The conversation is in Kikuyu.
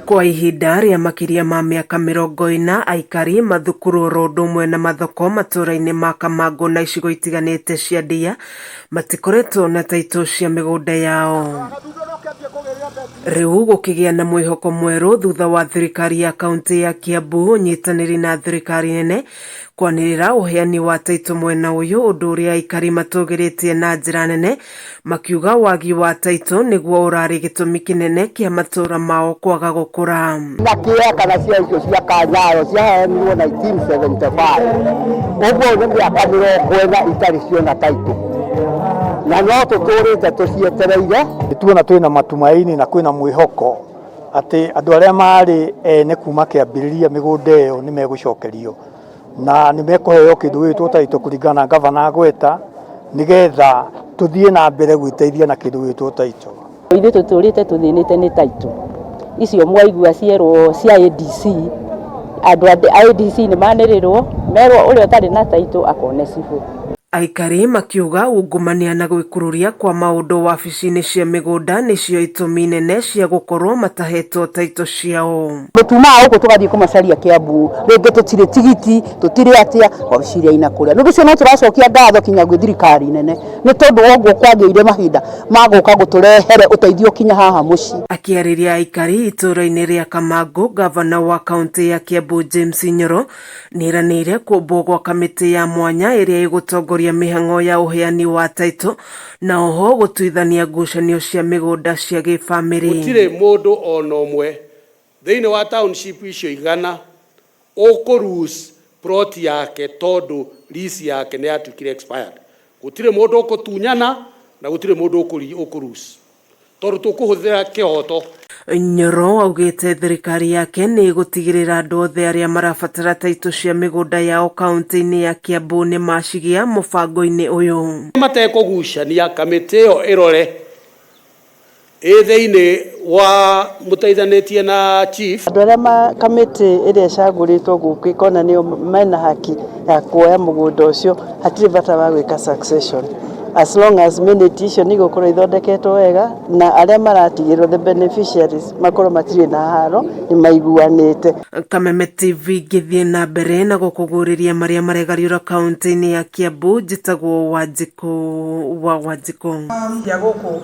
Kwa ihinda rĩa makĩria ma mĩaka 40 aikari, mathukuru oro ũndũ ũmwe na mathoko matũra-inĩ ma Kamangũ na icigo itiganĩte cia Ndia matikoretwo na taitũ cia mĩgũnda yao. Rĩu gũkĩgĩa na mwĩhoko mwerũ thutha wa thirikari ya kaunti ya Kiambu ũnyitanĩri na thirikari nene kwanĩrĩra ũheani wa taitũ mwena ũyũ, ũndũ ũrĩa aikari matũgĩrĩtie na njĩra nene makiuga wagi wa taitũ nĩguo ũrarĩ gĩtũmi kĩnene kĩa matũra mao kwaga gũkũra. Na kĩa kana cia icio cia Kanyayo ciaheanirwo 1975, ũguo nĩ mĩaka 40 itarĩ ciona taitũ, na no tũtũrĩte tũcietereire. Tuona twĩna matumaini na kwĩna mwĩhoko atĩ andũ arĩa marĩ ene kuma kĩambĩrĩria mĩgũnda ĩyo nĩ megũcokerio na nĩ mekũheo kĩndũ gĩgwĩtwo taitũ kũringana na gavana agweta, nĩgetha tũthiĩ na mbere gwĩteithia na kĩndũ gĩgwĩtwo taitũ. Ithuĩ tũtũrĩte tũthĩnĩte nĩ taitũ icio mwaigua cierwo cia ADC. Andũ a ADC nĩ manĩrĩrwo merwo ũrĩa ũtarĩ na taitũ akone cibũ. Aikari makiuga ungumania na gwĩkururia kwa maũndũ wabici-inĩ cia mĩgũnda nĩcio itũmi nene cia gũkorwo matahetwo taitũ ciao. Tumaga gũkũ tũgathiĩ kũmacaria Kiambu, rĩngĩ tũtirĩ tigiti, tũtirĩ atĩa, wabici iria ina kũrĩa. Nĩ ũndũ ũcio no tũracokia ngatho kinya gwĩ thirikari nene nĩ tondũ wa ũguo kwagĩire mahinda ma gũka gũtũrehere ũteithio kinya haha mũciĩ. Akĩarĩria aikari itũũra-inĩ rĩa Kamangũ, gavana wa kaunti ya Kiambu James Nyoro nĩeranĩire kũmbwo gwa kamĩtĩ ya mwanya ĩrĩa ĩgũtongoria mĩhang'o ya ũheani wa taitũ na oho gũtuithania ngucanio cia mĩgũnda cia gĩbamĩrĩ. Gũtirĩ mũndũ ona ũmwe thĩinĩ wa township icio 100 ũkũ lose plot yake tondũ lease yake nĩ yatuĩkire expired. Gũtirĩ mũndũ ũkũtunyana na gũtirĩ mũndũ ũkũ lose tondũ tũkũhũthĩra kĩhoto. Nyoro augĩte thirikari yake nĩ ĩgũtigĩrĩra andũ othe arĩa marabatara taitũ cia mĩgũnda yao kaunti-inĩ ya Kiambu nĩ macigĩa mũbango-inĩ ũyũ. Matekũgucania, kamĩtĩ ĩyo ĩrore ĩ thĩinĩ wa mũteithanĩtie na chief. Andũ arĩa kamĩtĩ ĩrĩa ĩcagũrĩtwo gũkũ ĩkona nĩo mena haki ya kuoya mũgũnda ũcio, hatirĩ bata wa gwĩka succession as long as minute icio nĩ igũkorwo ithondeketwo wega na arĩa maratigĩrwo, the beneficiaries, makorwo matirĩ na haro, nĩ maiguanĩte. Kameme TV ngĩthiĩ na mbere na gũkũgũrĩria marĩa maregariũra kaunti-inĩ ya Kiambu, njĩtagwo Wanjikũ wa Wanjikũ. Ya gũkũ.